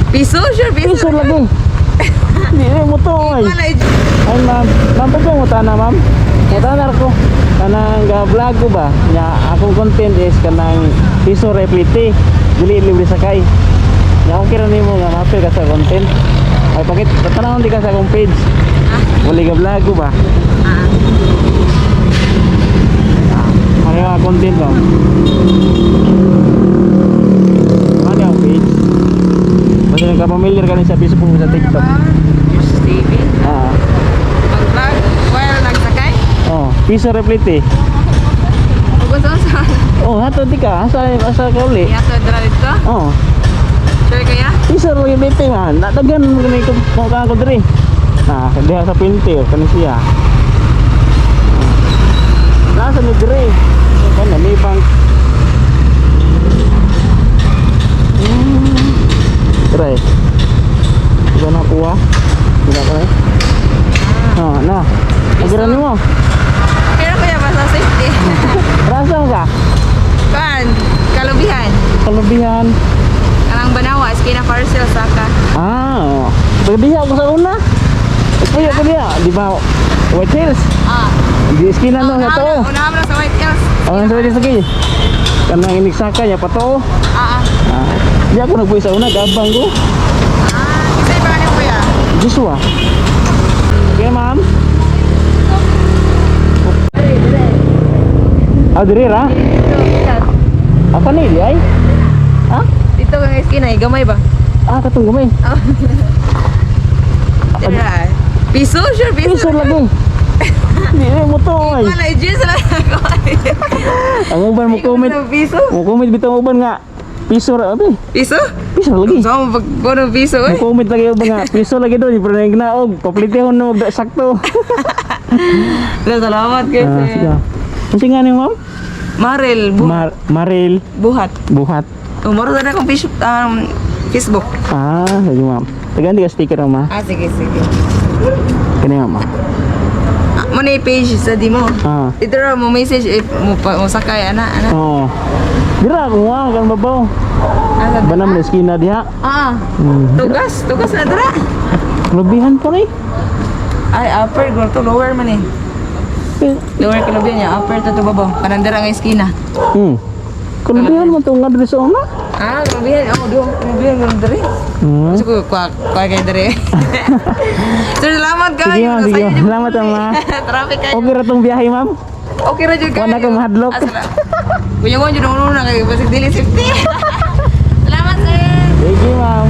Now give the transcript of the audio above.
Piso, sure, piso. Piso lagi. Di mo to ay. Wala. Ay ma'am, ma'am, pwede mo tana, ma'am? Mutana ko. Kanang ga-vlog ko ba? Nya akong content is kanang piso replete. Dili libre sakay. Nya okay ra nimo nga ma-appear ka sa content. Ay pakit tanawon di ka sa akong page. Wali ga vlog ko ba? Ah. Ano yung mga content, ma'am? Ano yung page? Basta nagka-familiar ka rin sa Facebook o sa TikTok. Just TV. Ah. Mag-vlog while nagsakay. Oh, piso replete. Ug unsa sa Oh, hato di ka. Asa asa ka uli? Iya to dra dito. Oh. Sure kaya? Piso replete man. Natagan mo gani ko mo ka ko diri. Ah, diha sa pinti oh, kani siya. Nasa ni diri. So kana may bank. Try. Ikaw na kuha. Hindi ko eh. Oh, na. Agiran nimo. Pero kuya, basta safety. Rasa ka. Kan, kalubihan. Kalubihan. Kanang Banawa, Skina Parcel Saka. Ah, oh. Pagdiha ko sa una. Puyo ko diha, di ba? White Hills. Ah. Di iskina no sa to. Unahan mo na sa White Hills. Oh, sa White Hills lagi. Kanang inigsaka niya pato. Ah, ah. Ah, di ako nagpuyo sa una, gabang ko. Ah, isa pa kanin, kuya. Joshua. Okay, ma'am. Ah, diri ra? Apa ni di ay? Ha? Dito kang iskina, eh, gamay ba? Ah, katong gamay. Oh. Dira. Piso, sure, piso. Piso lagi. Di mo to ay. Wala, i-juice lang ako. Ang uban mo comment. Piso? Mo comment bitaw ang uban nga. Piso ra abi. Piso? Piso lagi. So, mo pag piso, eh. Mo comment lagi uban nga. Piso lagi doon pero nang gnaog. Paplitihon no sakto. Wala, salamat kayo. Ah, sige. Unsa nga ni, ma'am? Maril, Maril buhat. Buhat. Umaro na akong Facebook. Ah, sige, ma'am. Tagaan di ka sticker, ma'am. Ah, sige, sige. Kani, ma'am. Ah, mo na yung page sa di mo. Ah. Ito ra mo message if mo pa mo sakay ana ana. Oo. Dira ako nga kan babaw. Ah, Banam na eskina diha. Ah. Tugas, tugas na dira. Lubihan po ni. Ay, upper go to lower man eh. Lower kalubihan niya, upper to babaw. Kanang dira nga eskina. Kulubihan mo itong nga diri sa una. Ah, kalubihan. Oh, do kalubihan go diri. Gusto ko kwa kwa kay diri. Sir, salamat kayo. Sige, ma'am, sige. Salamat, ma'am. Traffic kayo. Okay ra tong biyahe, ma'am. Okay ra jud kayo. Wala ka mahadlok. Ah, Kuya ko jud una kay basig dili safety. Salamat, sir. Thank you, ma'am.